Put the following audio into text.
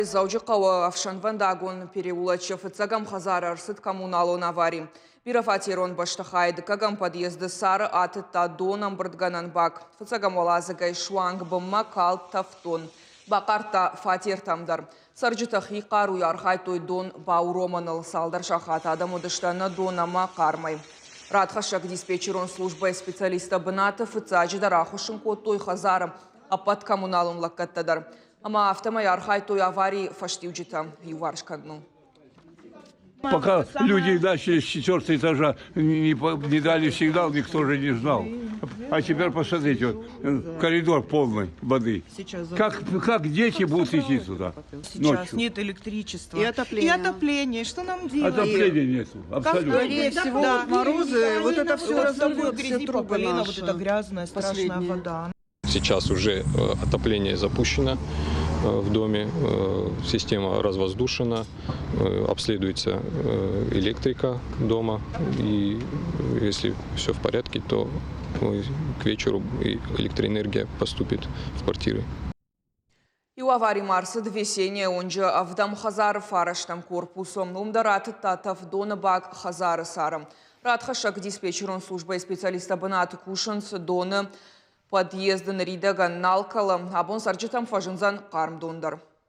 Дзӕуджыхъӕуы ӕфсӕнвӕндагон переулочы фыццӕгӕм хӕдзары ӕрцыд коммуналон авари. Бирӕфатерон бӕстыхайы дыккӕгӕм подъезды цары атыдта донӕмбырдгӕнӕн бак. Фыццӕгӕм уӕладзыгӕй суанг бынмӕ калд тӕвддон. Бахъардта фатертӕм дӕр. Цӕрджытӕ хи хъаруйӕ архайдтой дон бауромыныл. Цалдӕр сахаты адӕм уыдысты ӕнӕ дон ӕмӕ хъармӕй. Радхӕссӕг диспетчерон службӕйы специалисттӕ бынаты фыццаджыдӕр ахуыссын кодтой хӕдзары ӕппӕт коммуналон лӕггӕдтӕ дӕр. Ӕмӕ афтӕмӕй архайдтой аварийы фӕстиуджытӕ иуварс кӕныныл. Пока люди начали с четвертого этажа, не, не дали сигнал, никто же не знал. А теперь посмотрите, вот, коридор полный воды. Как, как дети будут идти туда Сейчас ночью? нет электричества. И отопления. И отопление. Что нам делать? Отопления нету, абсолютно. Скорее всего, Да. вот морозы, вот это все Вот такой разольет все грязи по трубы колено, вот наши. эта грязная, страшная Последние. вода. Сейчас уже отопление запущено в доме, система развоздушена, обследуется электрика дома. И если все в порядке, то к вечеру и электроэнергия поступит в квартиры. Иу авари ма ӕрцыд Весенняя уынджы ӕвдӕм хӕдзары фарӕстӕм корпусы. Уым дӕр атыдта тӕвдоны бак хӕдзары цары. Радхӕссӕг диспетчерон службӕйы специалисттӕ бынаты кусынц доны подъезды ныридӕгӕн нал кӕлы. Абон цӕрджытӕм фӕзындзӕн хъарм дон дӕр.